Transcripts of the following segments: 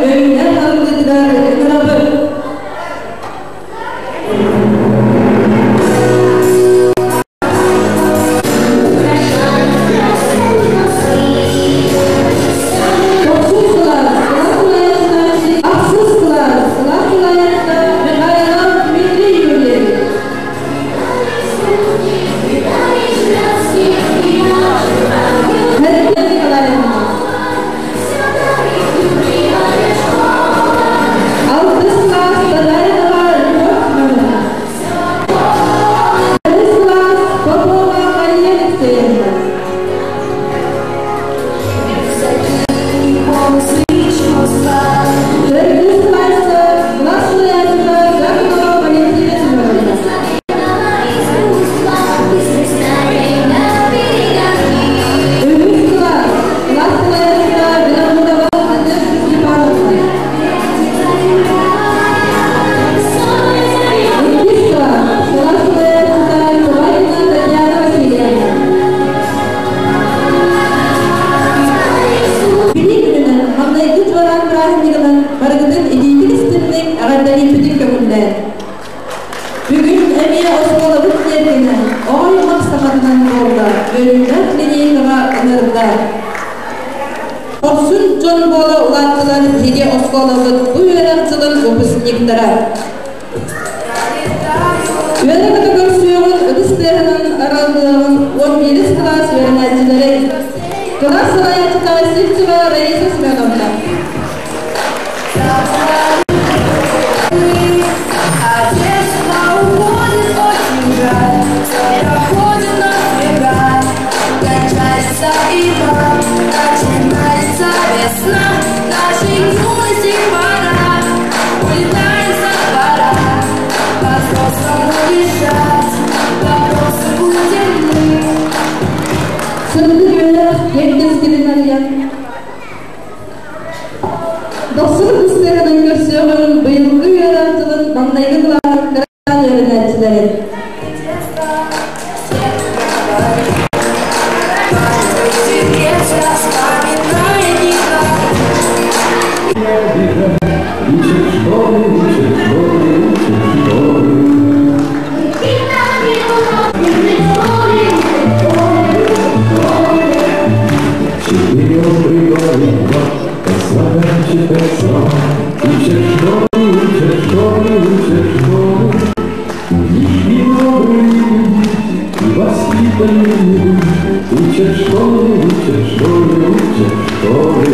Өйүнэн арыллыытыгар ыҥырабыт. Тохсус кылаас, кылаас салайааччыта ахсыс кылаас, кылаас салайааччыта Михайлов Дмитрий Юрьевич. Мария Николаевна. Алтыс кылаас Татаринова Любовь Семеновна. Төрдүс кылаас Попова Мария Алексеевна. Төрдүс кылааска кылаас салайааччыта Гаврилова Валентина Семеновна. Үһүс кылаас кылаас салайааччыта Винокурова Надежда Степановна. Иккис кылаас кылаас салайааччыта Кубайкина Татьяна Васильевна. Билии күнүнэн, маҥнайгы чуораан бырааһынньыгынан барыгытын итиитик-истинник эҕэрдэлиирбитин көҥүллээн. Бүгүн эмиэ оскуолабыт тиэргэнэ оҕо-аймах саҥатынан буолла, үөрүүлээх линейкаҕа ыҥырда. Хорсун дьон буола улааттылар биһиги оскуолабыт бу үөрэх дьылын выпускниктара. Үөрэ-көтө көрсүөҕүн, ытыс тыаһынан араллыаҕын 11 кылаас үөрэнээччилэрин. Кылаас салайааччыта Сивцева Раиса Семеновна. Сырдык үөрэх кэргэн сирин арыйан Дохсун ыстыаһынан көрсүөҕүҥ быйылгы үөрэх дьылын маҥнайгы кылааһын кыраан үөрэнээччилэрин. Учат в школе, учат в школе, учат в школе. Четырех прибавить два, по слогам читать слова. Учат в школе, учат в школе, учат в школе. У них и добрые люди, и воспитанные люди. Учат в школе, учат в школе, учат в школе.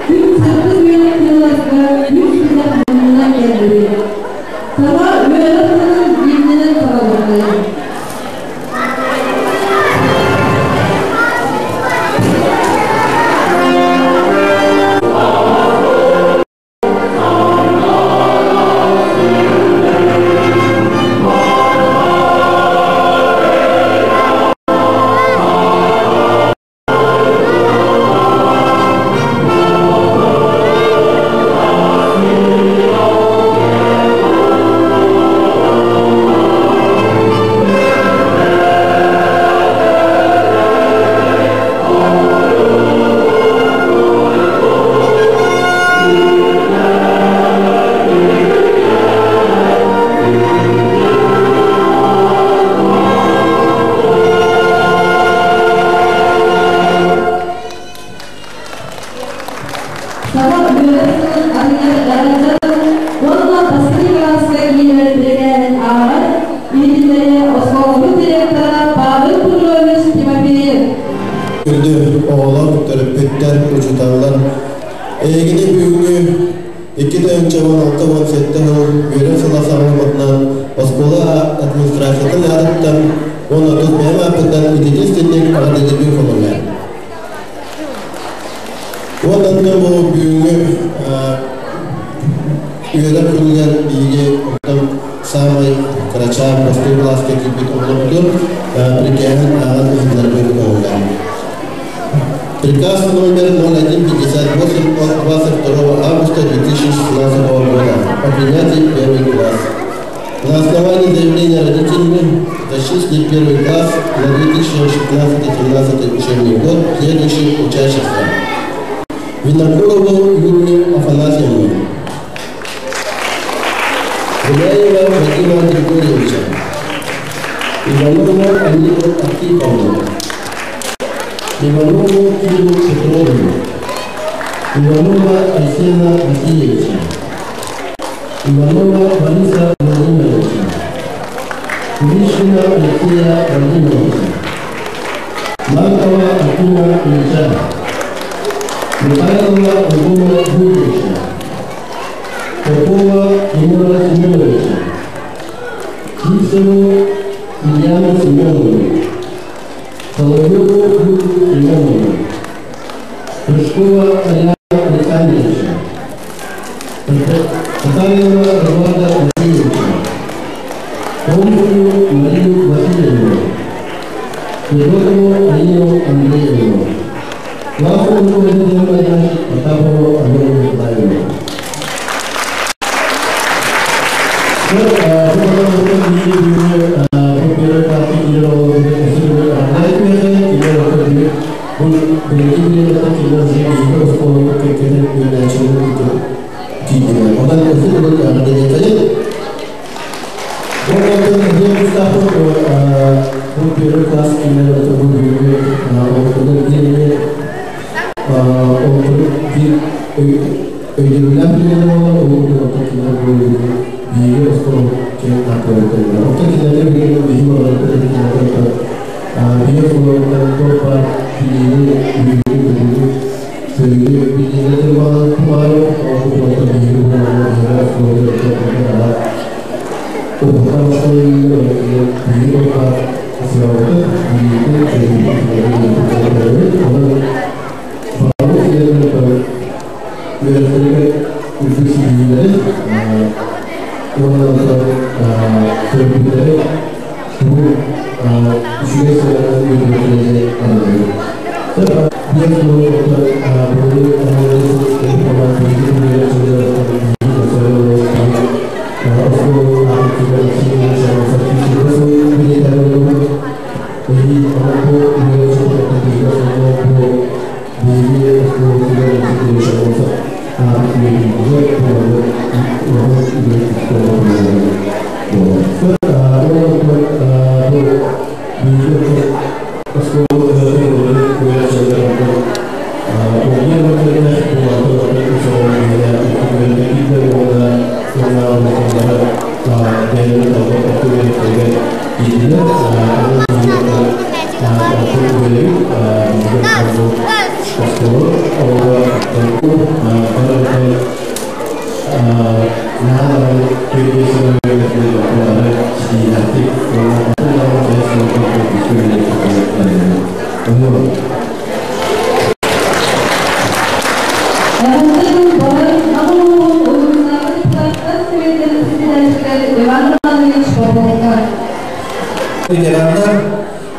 Күн сырдык үөрэх дьылларга үс сыллаах мунньунан кэллибит. Саҥа үөрэх дьылын гимнинэн саҕалыахтайын. саҕаламмытынан оскуола администрациятын аатыттан уонна тус бэйэм ааппыттан ититии-истинник эҕэрдэлиирбин көҥүллээн. Уонна бу бүгүҥҥү үөрэх күнүгэр биһиги оттон саамай кырачаан бастыҥ кылааска киирбит оҕолорбутун прикаһын ааҕан иһитиннэрбин көҥүллээн. Приказ номер 0158 от 22 августа 2016 года о принятии в первый класс. На основании заявления родителей зачислить в первый класс на 2016-2017 учебный год следующих учащихся. Винокурову Юлию Афанасьевну, Гуляева Вадима Григорьевича, Иванову Алину Архиповну, Иванову Киру Петровну, Иванова Арсена Васильевича, Иванова Бориса Владимировича, Гришина Алексея Владимировича, Маркова Артура Ильича, Михайлова Антона Дмитриевича, Попова Тимура Семеновича, Сивцеву Ильяну Семеновну, Соловьеву Юлию Семеновну, Прыжкова Ариана Александровича, Татаринова Эдуарда Васильевича, Томскую Марию Васильевну, Федотову Алину Андреевну, классным руководителем назначить Потапову Алену Николаевну. Ветераннар,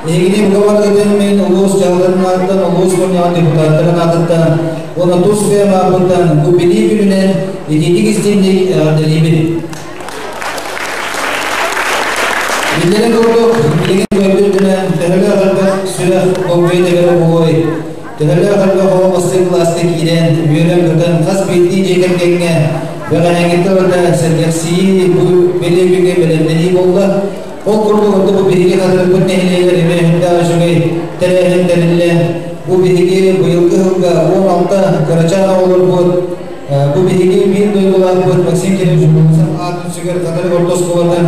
эһигини бука барыгытын мин улуус дьаһалтатын аатыттан, улуус мунньаҕын депутаттарын аатыттан уонна тус бэйэм ааппыттан бу Билии күнүнэн итиитик истиҥник эҕэрдэлиибин. Биллэрин курдук, билигин дойду үрдүнэн төһөлөөх элбэх сүрэх долгуйа тэбэрэ буолуой? Төһөлөөх элбэх оҕо бастыҥ кылааска киирэн, үөрэн-көтөн хас биирдии дьиэ кэргэҥҥэ бэҕэһээҥҥиттэн ылата сэргэхсийии, бу бэлиэ күҥҥэ бэлэмнэнии буолла. Ол курдук, ордук бу биһиги Хатырыкпыт нэһилиэгэр эмиэ сүрдээх үчүгэй тэрээһин тэриллэн, бу биһиги быйылгы сылга 16 кырачаан оҕолорбут, бу биһиги биир дойдулаахпыт Максим Кириллович Голосов аатын сүгэр Хатырык орто оскуолатын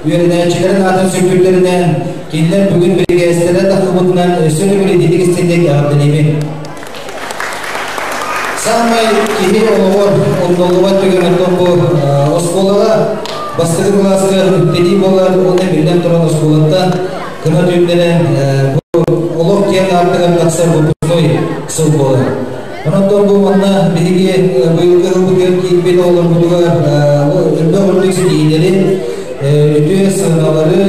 үөрэнээччилэрин аатын сүкпүттэринэн, кинилэр бүгүн биригээстэрэ тахсыбытынан өссө төгүл итинник истиҥник эҕэрдэлиибин. Саамай киһи олоҕор умнуллубат түгэн оттон бу оскуолаҕа Бастакы кылааска үктэнии буолар уонна биллэн туран оскуолаттан кынат үүннэрэн бу олох киэҥ аартыгар тахсар выпускной сыл буолар. Онон бу манна биһиги быйылгы сылбытыгар киирбит оҕолорбутугар элбэх үрдүк ситиһиилэрин, үтүө сыаналары,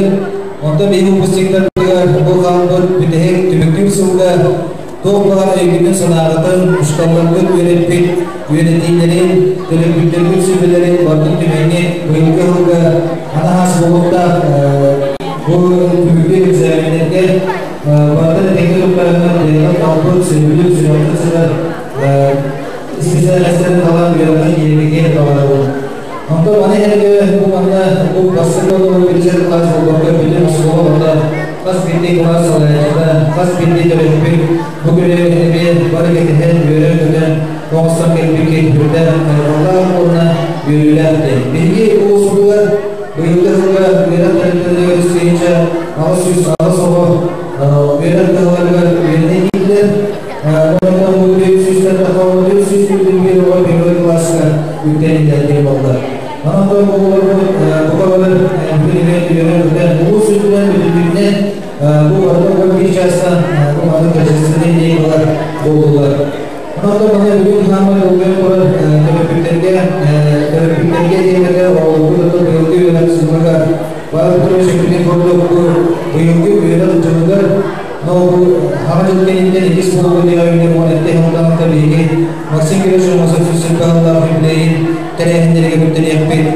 онтон биһиги выпускниктарбытыгар бу хаалбыт бүтэһик түмүктүүр сылга туох баар өйгүтүн-санааҕытын, учууталларгыт үөрэппит үөрэтиилэрин, төрөппүттэргит сүбэлэрин барытын түмэҥҥит быйылгы сылга анаһаас буолуохтаах бу түмүктүүр экзаменнэргэ барытын этэҥҥэ туттарыҥҥыт бэйэҕит талбыт, сөбүлүүр, сүрэххит сытар специальностарын талан үөрэххэ киирэргитигэр баҕарабын. Онтон маны эргэ бу манна бу бастакы олору билсэр кылаас буолбакка бүтүн оскуола оҕото, хас биирдии кылаас салайааччыта, хас биирдии төрөппүт бу күнү эмиэ бары кэтэһэн, үөрэн-көтөн оҥостон кэлбиккит үрдээх хайҕаллаах уонна үөрүүлээх диэн. Биһиги улууспутугар быйылгы сылга үөрэх тэрилтэлэригэр 38 оҕо үөрэх кыһаларыгар үөрэнэ киирдилэр. Онтон бу 400-тэн тахса 421 оҕо первый класска үктэниллэр диэн буолла. Онон бу оҕолорбут бука бары бүтүн үөрэн-көтөн улуус үрдүнэн бүтүннүүнэн бу барыта биир чаастан бу маннык торжественный день буоллулар. Онон маны бүгүн хаамар долгуйан турар төрөппүттэргэ төрөппүттэргэ диэмэтэ оҕолорбут быйылгы үөрэх сылыгар бары төрөппүттэрин курдук бу быйылгы үөрэх дьылыгар но бу хаҥа дьыл кэнниттэн иккис буолбут диэҕэ уон эттэ сыллаахта биһиги Максим Кириллович Аммосов сүүс юбилейин тэрээһиннэригэр бүттэриэхпит.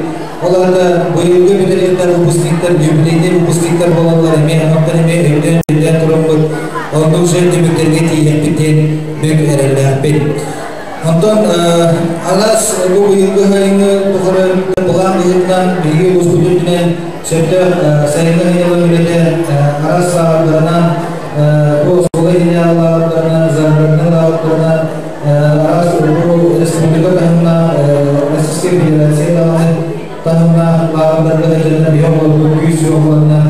Ол аата быйылгы бүтэриэхтэр выпускниктар, юбилейный выпускниктар буолаллар эмиэ онтон эмиэ өйдөөн өйдөөн тураммыт оннук жер түмүктэргэ тиийиэхпит диэн бүк эрэллээхпит. Онтон алаас бу быйылгы сайыҥҥы тухары былаан быһыытынан биһиги улууспут үрдүнэн сөптөөх сайыҥҥы сынньалаҥ үлэтэ араас лааҕырдарынан, бу оскуола иһинээҕи лааҕырдарынан, загороднай лааҕырдарынан, араас бу республика таһымнаах, Российскай Федерация даҕаны таһымнаах лааҕырдарга сылдьаннар биһи оҕолорбут күүс-уох ыланнар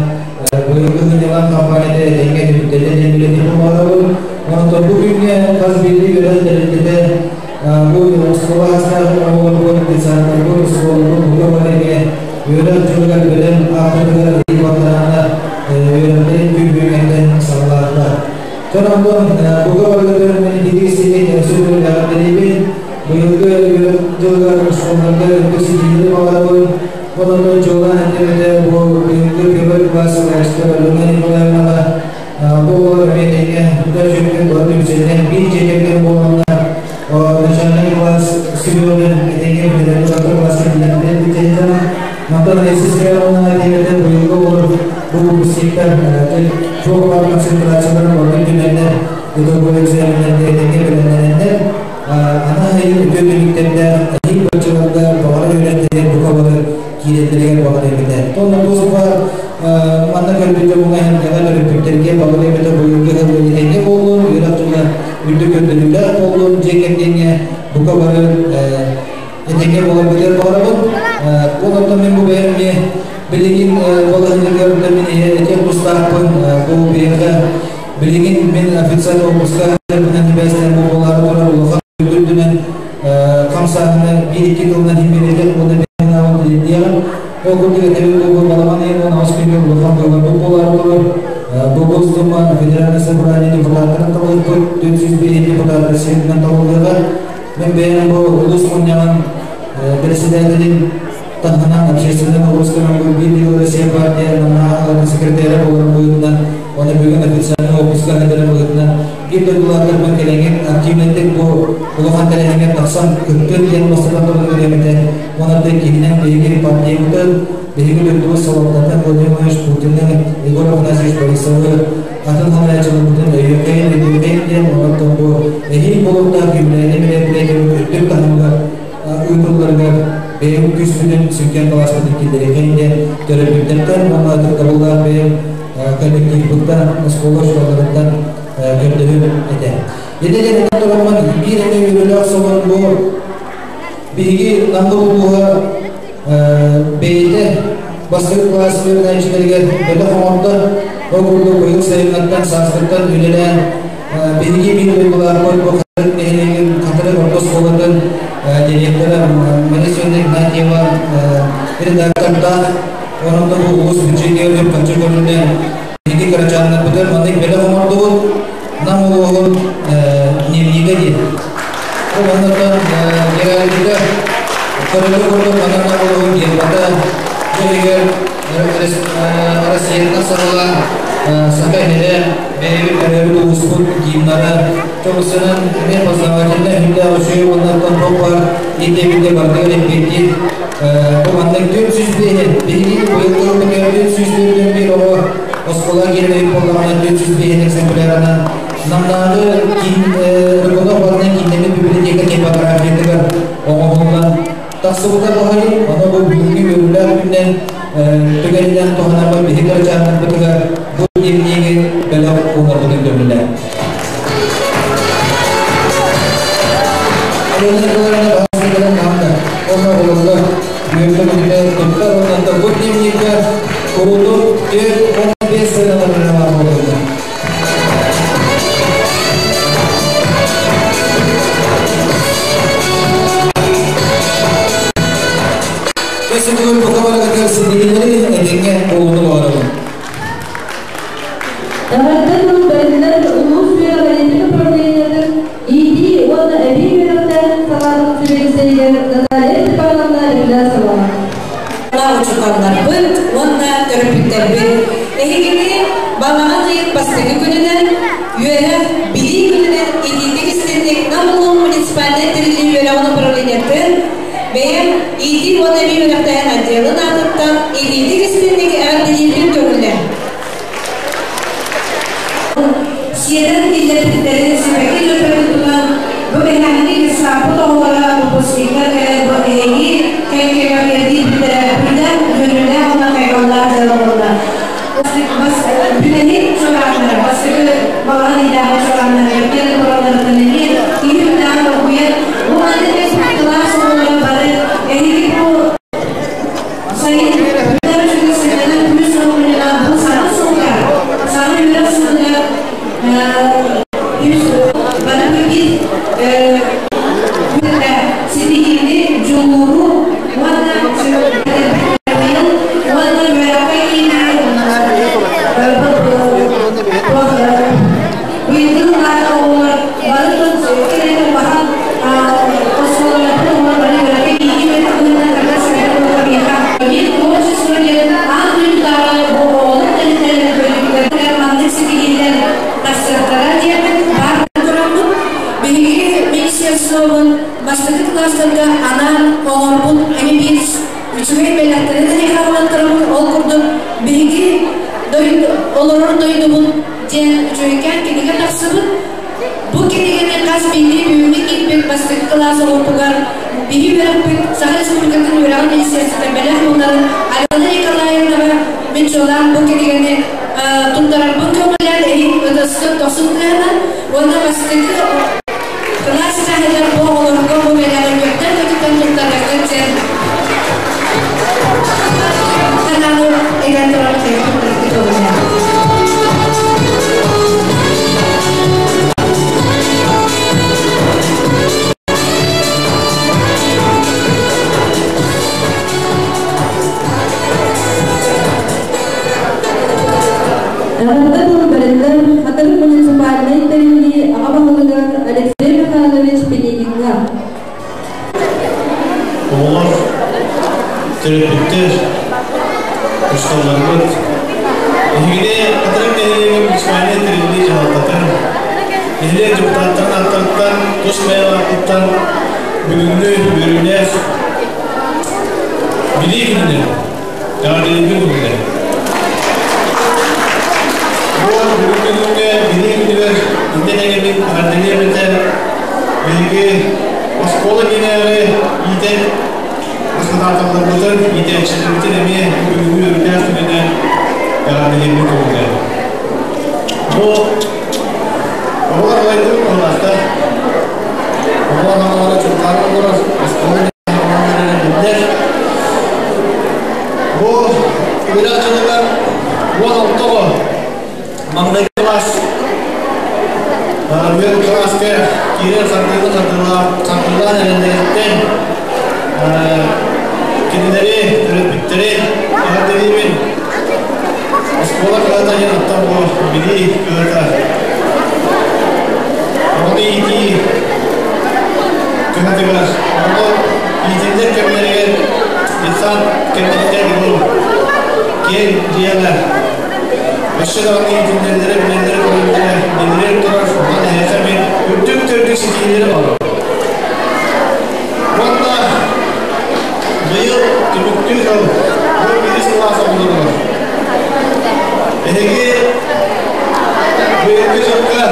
быйылгы сынньалаҥ кампанията этэҥҥэ түмүктэнэ диэн үлэтин оҥоробут. Онтон бу күҥҥэ хас биирдии үөрэх тэрилтэтэ бу оскуола саастаах оҕолорбут, детсадтарбыт, оскуолаларбыт бука бары эмиэ үөрэх дьылыгар бэлэм аахпытыгар ыйы баттарааннар үөрэхтэрин күн саҕалаатылар. Дьон онтон бука барыгытын мин ититик истиҥник сүрүн эҕэрдэлиибин. Быйылгы үөрэх дьылыгар оскуолаларга үрдүк ситиһиини баҕарабын. Онон дьуолаан этим бу быйылгы первый класс салайааччыта Алена Николаевнаҕа бу оҕолор эмиэ тэҥҥэ тута үчүгэйдик бары түмсэннэр биир дьиэ кэргэн буоланнар начальный класс сүбүөҕүн этэҥҥэ бүтэрэн орто класска киллэрдилэр бүтэрдилэр. Онтон Алексей Семеновна диэбэтэ быйылгы оҕолор бу выпускниктар туох баар концентрацияларын барытын түмэннэр итоговый экзаменнарга этэҥҥэ бэлэмнэнэннэр аны айыл үтүө түмүктэрдээх эһиил баччаларга баҕара үөрэннэригэр бука бары киирэллэригэр баҕар эбитэ. Тонна туос баар манна көрбүт дьоҥҥо эһэмтэҕэ төрөппүттэргэ баҕар эбитэ быйылгы сыл этэҥҥэ буоллун, үөрэх дьыла үрдүк көрдөрүүлээх буоллун, дьиэ кэргэҥҥэ бука бары этэҥҥэ буоларбытыгар баҕарабын. Ол оттон мин бу бэйэм эмиэ билигин балаһыанньатыгар мин этиэх тустаахпын бу биһиэхэ билигин мин официально отпуска сибээстээн бу буолаары турар улахан үрдүнэн хамсааһыны биир-икки тылынан иһин уонна бэйэм тириэрдиэҕим. Ол курдук этэбит бу балаҕан ыйын 18 күҥҥэ улахан быыбарбыт буолаары турар. Бу Госдума Федеральное собрание депутаттарын талыахпыт, 405 депутат Россиятынан талыллыаҕа. Мин бэйэм бу улуус мунньаҕын председателин таһынан общественный улууска биир Россия партия намнаахаларын секретаря буоларын быһыытынан уонна бүгүн официальный отпуска ыытарын быһыытынан биир дойдулаахтарбын кэлэҥҥин активнайдык бу улахан тэрээһиҥҥэ тахсан кыттын диэн бастатан туран үөрэммитэ уонна киһинэн биһиги партиябытын биһиги дойдубут салалтатын Владимир Владимирович Путины, Егор Афанасьевич Борисовы атын салайааччыларбытын өйүөххэйин өйдүөххэйин диэн онтон бу эһиил буолуохтаах юбилейнай мероприятиебыт үрдүк таһымыгар ыытылларыгар бэйэм күүспүтүн сүҥкэн кылааспытын киллэриэхэйин диэн төрөппүттэртэн уонна ытыктабыллаах бэйэм коллективпыттан, оскуола учууталларыттан көрдөһүм этэ. Ити диэн тураммын биир эмэ үөрүүлээх сонун бу биһиги Наммыт улууһа бэйэтэ бастакы кылаас үөрэнээччилэригэр бөлөх оҥордо. Ол курдук быйыл сайыннартан, сааскыттан үлэлээн биһиги биир дойдулаахпыт бу Хатырык нэһилиэгин Хатырык орто оскуолатын директора Мария Семеновна Игнатьева редактор туттаах, онон да бу улуус бюджетигэр үп-харчы көрүллэн, биһиги кырачааннарбытыгар маннык бэлэх оҥордубут. Нам улууһун дневнигэ диэн. Бу маннаттан геральдика көрүллүү курдук манна Нам улууһун гербата дьиһигэр Россияттан саҕалаан Саха иһирэ, бэйэбит төрөөбүт улууспут гимнара чобусынан эмиэ познавательнай үһүндээх үчүгэй уоннаттан туох баар иитиэбитэ барытыгар эппиэттиир. Бу маннык 405 биһиги быйылгы ылбытыгар 441 оҕо оскуола киирэн буоллаҕына 405 экземплярынан Намнааҕы киин Рыкунов атынан кииннэммит библиотека типографиятыгар оҥоһуллан тахсыбыта баһайын. Ону бу бүгүҥҥү үөрүүлээх күннэн түгэнинэн туһанарбар биһиги кырачааннарбытыгар бу дневниги бэлэх уунарбытын көҥүллээ. Алена Николаевна баһаастыгынан хаанда онно оҕолорго үөрдэ-көтүтэ туттар уонна бу дневникка куруутун 415 сыаналарына баар буолуоҕа. Өссө төгүл бука барыгытыгар ситиһиилэри, этэҥҥэ буолууну баҕарабын. Эҕэрдэ тыл бэриллэр улуус үөрэҕириитин управлениетын иитии уонна эбии үөрэхтээһин салаатын сэбиэдиссэйигэр Наталья Степановна Ревлясоваҕа. Учууталларбыт уонна төрөппүттэрбит эһигини балаҕан ыйын бастакы күнүнэн үөрэх билии күнүнэн итиитик истинник Нам улууһун муниципальнай тэриллии үөрэҕин управлениетын бэйэм иитии уонна эбии үөрэхтээһин отделын аатыттан итиитик истинник эҕэрдэлиирбин көҥүллээн. Сиэтэн киллэрбиттэрин сибэкки дьөрбөтүн тутан, бу бэһээҥҥи детсадпыт оҕолоро выпускниктар кэлэн бу эһиги кэккэҕэ киирбиттэрэ биллэн үөрүүлээх уонна хайҕаллаах дьыала буолла. Бүтэһик чуорааннара, бастакы балаҕан ыйдааҕы чуорааннара кэлэн туралларыттан эмиэ киһи үрдээх долгуйар. Бу маннык кылаас оҕолоро бары эһиги бу сайын бүтэр үчүгэй сынньанар күнүс оҕонньуна бу саҥа сылга, саҥа үөрэх сылыгар бары биир ситиһиини, дьулууру уонна уонна үөрэххэ киирии быйылгы сыллааҕы оҕолор бары кэлэн улахан оскуолаларбыт оҕолор бары үөрэххэ киирии быһыытынан Биир творчество диэн аан дойдутааҕы бу оҕолор тэрилтэлэрин көрүүтүгэр маннык ситиһиилэр тахсыахтара диэммит баар тураммыт, биһиги министерствобын бастакы кылаастарга анаан оҥорбут эми биир үчүгэй бэлэхтэрин эһиэхэ аҕалан турабыт. Ол курдук биһиги олорор дойдубут диэн үчүгэйкээн кинигэ тахсыбыт. Бу кинигэни хас биирдии бүгүҥҥү киирбит бастакы кылаас оҕотугар биһи үөрэхпит Саха Республикатын үөрэҕин министерствота бэлэх уунарын Алена Николаевнаҕа мин чуолаан бу кинигэни туттарарбын көҥүлээн эһиил ытыскын тохсун тыаһынан уонна бастакы кылаас чааһыгар бу оҕолорго бу бэлэҕи үөрдэн-көтүтэн туттараргыт диэн санааны этэн туран туттараргыт көҥүлээн. Эҕэрдэ тыл бэриллэр Хатырык муниципальнай тэриллии аҕа баһылыгар Алексей Михайлович Пинигиҥҥа. Оҕолор, төрөппүттэр, учууталларбыт, эһигини Хатырык нэһилиэгин муниципальнай тэриллии дьаһалтатын, нэһилиэк дьокутааттарын ааттарыттан, тус бэйэм ааппыттан бүгүҥҥү үөрүүлээх Билии күнүнэн эҕэрдэлиирбин көҥүллэниҥ. Бу бүгүҥҥү күҥҥэ Билии күнүгэр иннэ тэҥэбин эҕэрдэлиэм этэ. Биһиги оскуола иннинээҕи иитэн баспытааталларбытын, иитээччилэрбитин эмиэ бүгүҥҥү үөрүүлээх күнүнэн эҕэрдэлиирбин көҥүллэниҥ. Бу оҕолор алайдыбыт быһыылаахтар. Оҕолор аҕалара чугаһаан олорор оскуола биллэр. Бу үөрэх дьылыгар 16 оҕо маҥнайгы кылаас үөрэх кылааска киирэн хардыылаан эрэллэриттэн Кинилэри төрөппүттэрин эҕэрдэлиибин. Оскуола кыһата диэн оттон бу билии кыһата. Оҕону иитии кыһатыгар, оҕону иитиллэр кэмнэригэр детсад кэнниттэн бу киэҥ дьиэҕэ өссө даҕаны иитиллэллэрэ, билэллэрэ, көрөллөрө биллэн турар, онон эһиэхэ мин үрдүк төрдүк ситиһиилэри баҕарабын. Уонна быйыл түмүктүүр сыл, бу биир сылаас оҕолоругар. Эһиги быйылгы дьылга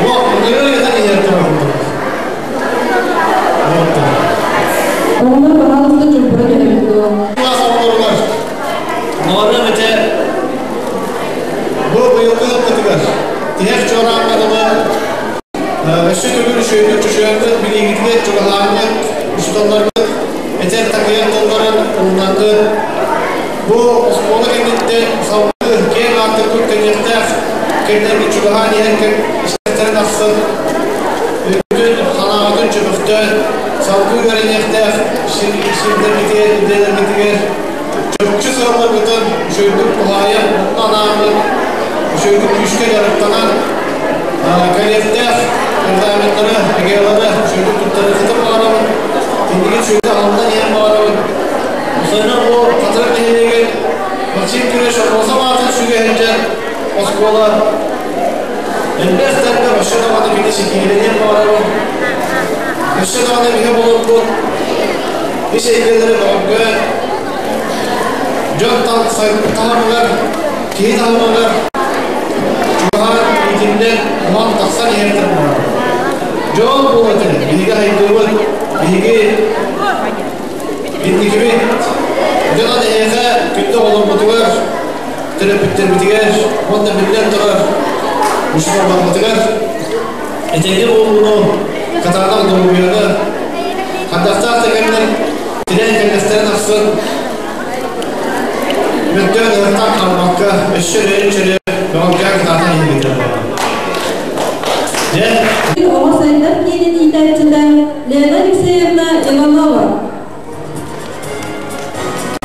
бу ыҥырыы ыытан иһэр турар. Оҕолор баһаалыста чуҥкура түһэбит дуо? Кылаас оҕолоругар Норуот этэ бу быйылгы ыппытыгар тиһэх чуорааммытыгар өссө төгүл үчүгэйдик чочуйаргыт, билиигитигэр чугаһааҥҥыт, учууталларгыт этэр такыйар тылларын ылынаргыт, бу оскуола кэнниттэн салгыы киэҥ аартыкпыт кэлиэхтээх кэмнэргэ чугаһаан иһэр кэм истэхтэрин ахсын өйгүтүн, санааҕытын чөмөхтөөн салгыы үөрэниэхтээх сирдэргитигэр, идэлэргитигэр чопчу сыалларгытын үчүгэйдик туһаайан, онно анааммыт үчүгэйдик күүскэ дьарыктанан кэлиэхтээх экзаменнары, ЕГЭ-лары үчүгэйдик туттарыаххытын баҕарабын. Инники үчүгэйдик аһыллан иһэн баҕарабын. Осойно бу Хатырык нэһилиэгин Максим Кириллович Аммосов аатын сүгэ сылдьар оскуола элбэх да өссө даҕаны кини ситиһиилэниэн баҕарабын. Өссө даҕаны биһи оҕолорбут ис эйгэлэри бөҕөргөөн, дьон таһымыгар, киһи таһымыгар чугаһаан иитиллэн, уһаан тахсан иһэртэн баҕарабын. Дьон буолан биһиги айдыбыт, биһиги инникибит. Дьон эһиэхэ күндү оҕолорбутугар, төрөппүттэрбитигэр уонна биллэн турар учууталларбытыгар этэҥҥэ буолууну, кытаанах доруобуйаны, хардахтаах да кэмнэр тирээн кэллэхтэрин ахсын мөлтөөн ыһыктаан хаалбакка, өссө өрөйөн-чөрөйөн бөҕөргөөн кытаатан иһиҥҥитин Дьэ, Оҕо сайдар киинин иитээччитэ Лена Алексеевна Иванова.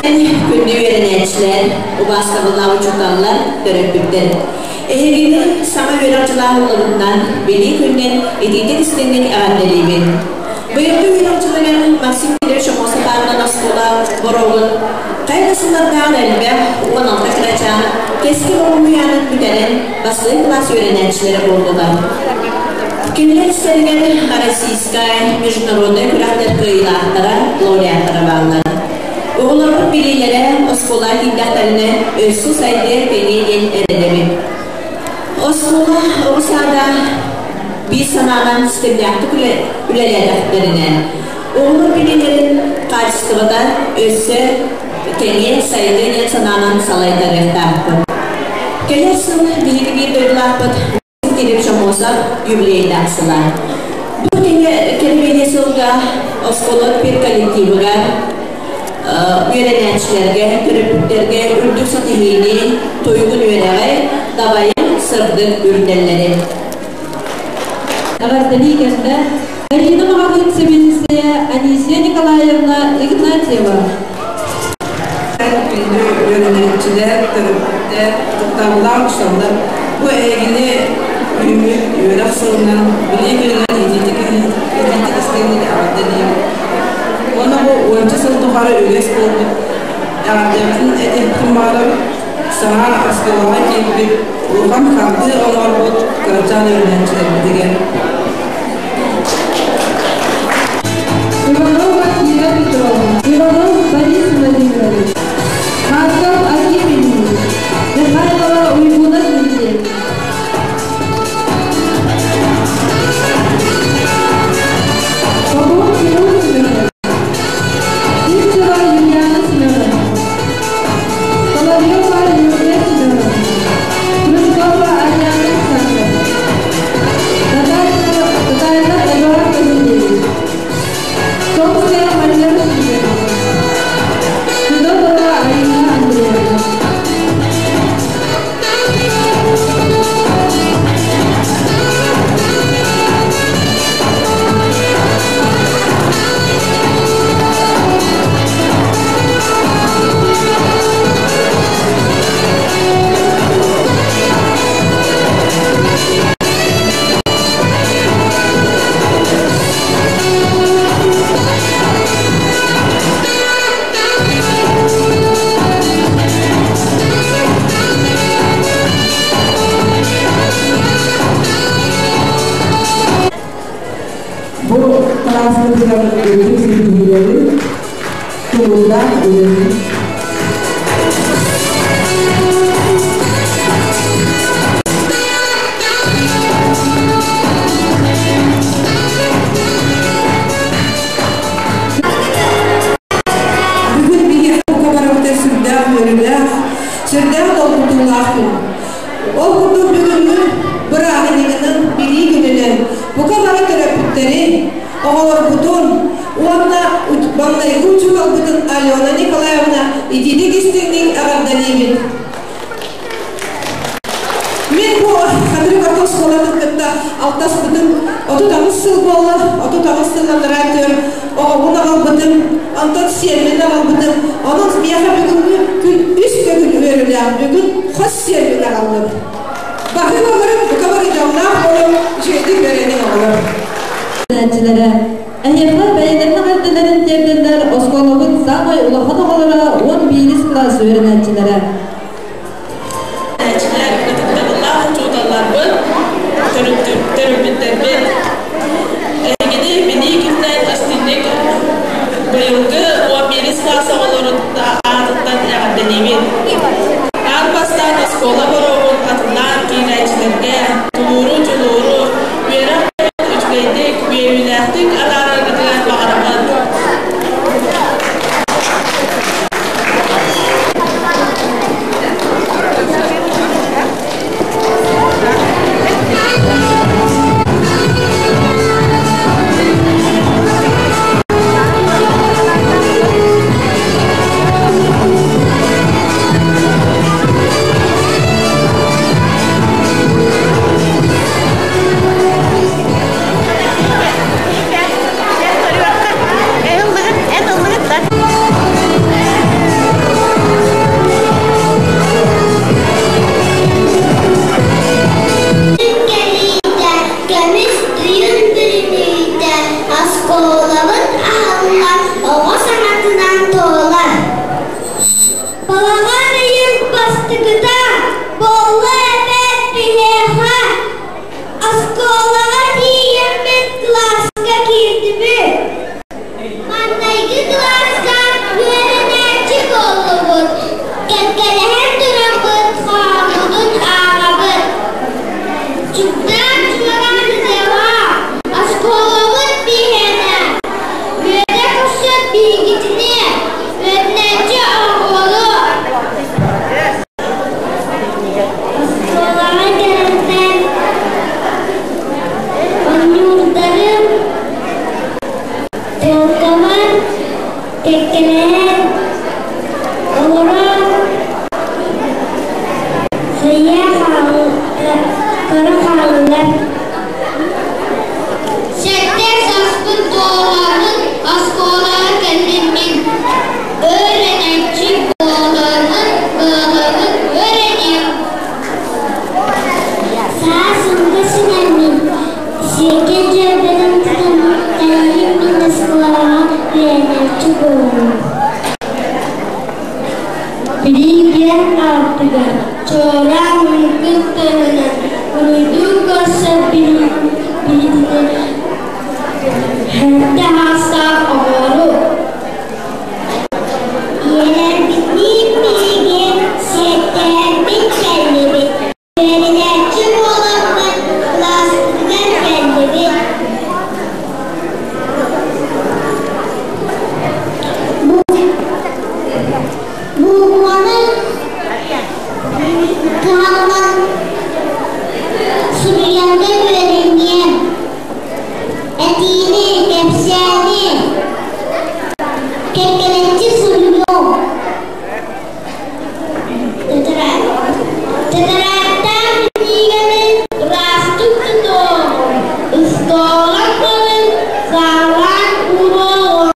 Күндү үөрэнээччилэр, убаастабыллаах учууталлар, төрөппүттэр. Эһигини саҥа үөрэх дьылаһыллыбытынан билии күнүнэн итиитик истиҥник эҕэрдэлиибин. Быйылгы үөрэх дьылыгар Максим Петрович Аммосов аатынан оскуола боруогун хайа да сыллардааҕар элбэх 16 кырачаан кэскил оҕо уһуйаанын бүтэрэн бастакы кылаас үөрэнээччилэрэ буоллулар. Кинилэр истэригэр Российскай международнай күрэхтэр кыайыылаахтара, лауреаттара бааллар. Оҕолорбут билиилэрэ оскуола киирдэхтэринэ өссө сайдыа кэҥиэ диэн эрэнэбин. Оскуола оҕо саада биир санаанан системнээхтик үлэлээтэхтэринэ, оҕолор билиилэрин хаачыстыбата өссө кэҥиэ, сайдыа диэн санаанан салайтарыахтаахпыт. Кэлэр сыл биһиги биир дойдулаахпыт Кирилл Чомосов юбилейдаах сыла. Бу кэлбиэни сылга оскуола педколлективыгар үөрэнээччилэргэ, төрөппүттэргэ үрдүк ситиһиини, туйгун үөрэҕи, дабайын сырдык үрдэллэри. Эҕэрдэлии кэллэ Карина маҕаһыын сэбиэдиссэйэ Анисия Николаевна Игнатьева. Күндү үөрэнээччилэр, төрөппүттэр, ытыктабыллаах учууталлар, бу эһигини үүммүт үөрэх сылынан, билии күнүнэн итиитик итиитик истиҥник эҕэрдэлиибит. Уонна бу уонча сыл тухары үгэс буолбут эҕэрдэбитин этиэхпин баҕарабыт. Саҥа оскуолаҕа киирбит, улахан хардыы оҥорбут кырачаан үөрэнээччилэрбитигэр. Иванова Кира Петровна, Иванов Борис Владимирович, Марков Аким Ильич, Михайлова Уйгуна Дмитриевна. Попов Кирилл Семенович, Сивцева Юлиана Семеновна, Соловьева Юлия Семеновна, Крючкова Ариана Александровна, Татарина Эдуард Васильевич, Томская Мария Васильевна, Федотова туран үрдүк ситиһиилэри, тулуурдаах үлэни. Бүгүн биһиэхэ бука барыбыта сүрдээх үөрүүлээх, сүрдээх долгутуулаах күн. Ол курдук бүгүҥҥү бырааһынньыгынан, Билии күнүнэн бука бары төрөппүттэри, оҕолорбутун уонна маҥнайгы учууталбытын Алена Николаевна итиитик истиҥник эҕэрдэлиибит. Мин бу Хатырык орто оскуолатын кытта алтаспытым 38 сыл буолла, 38 сыл анараа өттүгэр оҕобун аҕалбытым, онтон сиэммин аҕалбытым. Онон миэхэ бүгүҥҥү күн үс төгүл үөрүүлээх, бүгүн хос сиэммин аҕаллым. Баһыы олорун, бука бары дьоллоох буолуҥ, үчүгэйдик үөрэниҥ оҕолор. Үөрэнээччилэрэ эһиэхэ бэйэлэрин эҕэрдэлэрин тиэрдэллэр оскуолабыт саамай улахан оҕолоро 11 кылаас үөрэнээччилэрэ. Үөрэнээччилэр, ытыктабыллаах учууталларбыт, төрөппүттэрбит, эһигини Билии күнүнэн истиҥник быйылгы 11 кылаас оҕолорун аатыттан эҕэрдэлиибин. Аан бастаан оскуола боруогун атыллаан киирээччилэргэ тулууру-дьулууру, үөрэх үчүгэйдик, үөрүүлээхтик атаараргытыгар баҕарабын. Кэлиитэ, көмүс тыйын бүрүнүүтэ, оскуолабыт аһыллан оҕо саҥатынан туолар. Балаҕан ыйын бастакыта буолла эбээт биһиэхэ. Оскуолаҕа тиийэммит кылааска киирдибит. Маҥнайгы кылааска үөрэнээччи буоллубут, кэккэлэһэн тураммыт хоһооммутун ааҕабыт. Чугдаан чуораан ытыаҕа, оскуолабыт биһиэнэ, үөрэ көрсөр биһигитини, үөрэнээччи оҕолору. Оскуолаҕа кэлэрбэр оонньуурдарым Туолкабар кэккэлэһэн олорон сыыйа көрө хааллылар. Сэттэ саспыт буоламмын оскуолаҕа кэллим мин. Үөрэнээччи буоламмын быаламмын үөрэниэм. Саас ууга симэммин, сиэккэ дьүөбэтин тутан кэллим мин оскуолаҕа үөрэнээччи буоллум. Билиигэр аартыгар чуораан муҥкун тыаһынан уруйдуу көрсөр билиитинэн сэттэ саастаах оҕолору Ийэлэрбитиниин биһиги сиэттиһэрбит кэллибит. Үөрэнээччи буоламмыт кылааспытыгар кэллибит. Буукубаны кыһаллан суруйарга үөрэниэм. Этиини, кэпсээни кэккэлэччи суруйуом. Тэтэрээттаах кинигэни ыраастык тутуоҕум, остуолга көрөн саалаан ууруоҕум.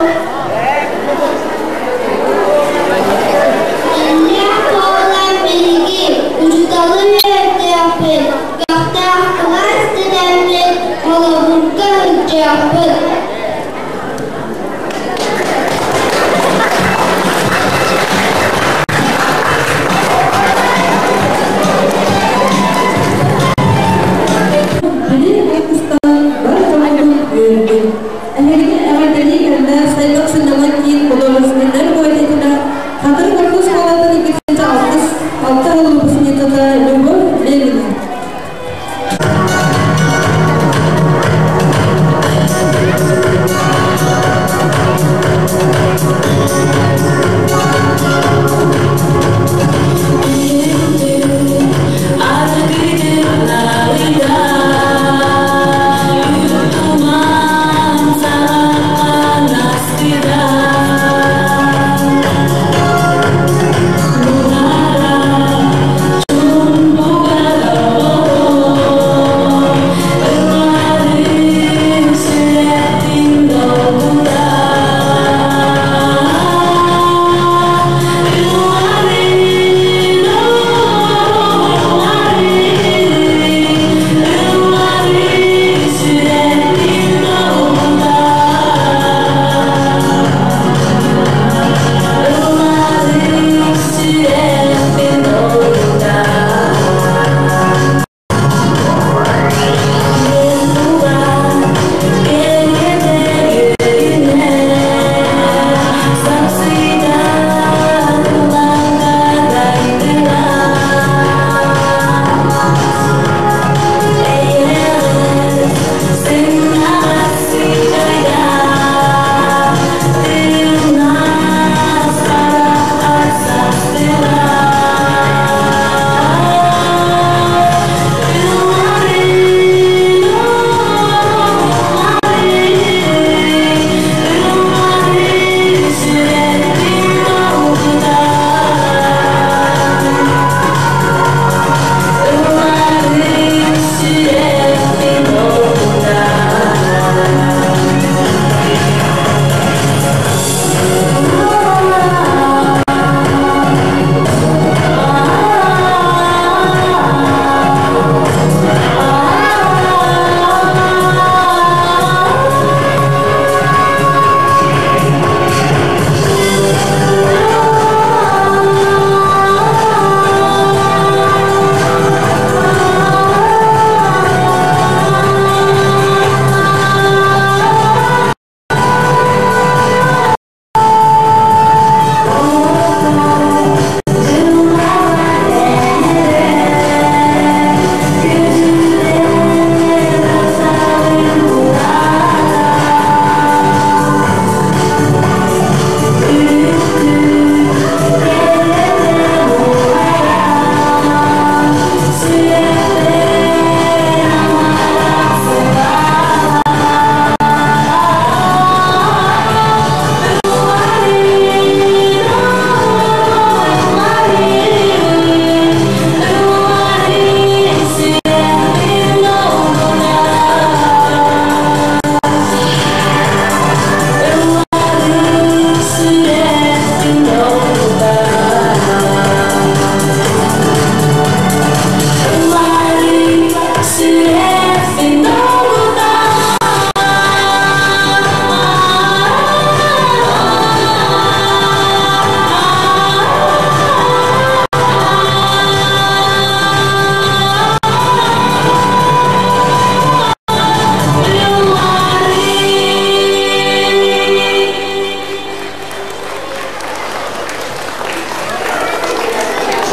Иллээх буолан биһиги учууталы үөрдүөхпүт, көхтөөх кылаас дэнэммит холобурга сылдьыахпыт. Билии кыстан бар дьоммутун үөрдүн. Эһигини эҕэрдэлиибит! Алта выпускницата Любовь Левина.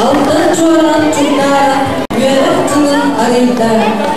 Алтан чуоран чугдааран үөрэх дьылын арыйда.